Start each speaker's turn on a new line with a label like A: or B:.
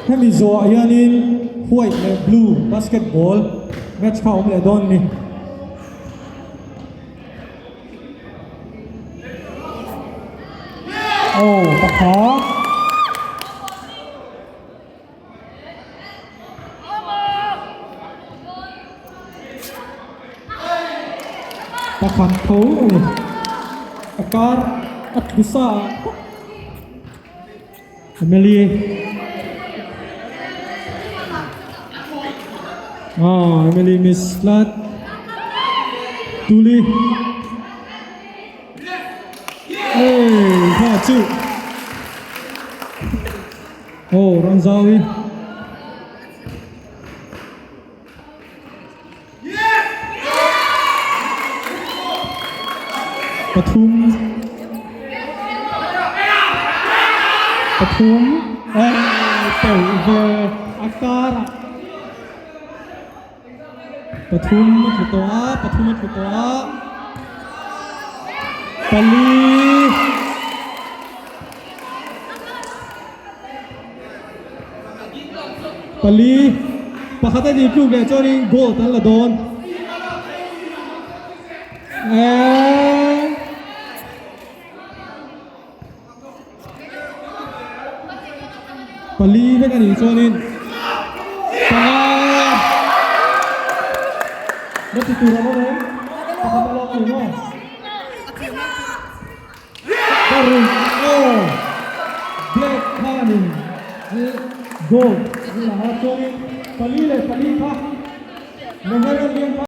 A: Hemi zawhah hianin white leh blue basketball match kha a awm leh dawn a ni. Aw pakhat. Pakhat tho a ni. A kar a tlu sa a. Emily. Ah, Emily Miss Flat. Tuli. Hey, kha chu. Oh, Ramzawi. Pathum pathum eh teuh ve a karah pathum a tlu tawh a pathum a tlu tawh a pali Pali pakhat a nih tluk leh chuanin gold an la dawn. Eeeee. Pali vek a nih chuanin panga la ti tur a awm em? Pakhat a lawk a ni maw? Paruk aw Black khanin gold an la a chuanin pali leh pali kha Meher a liam kha.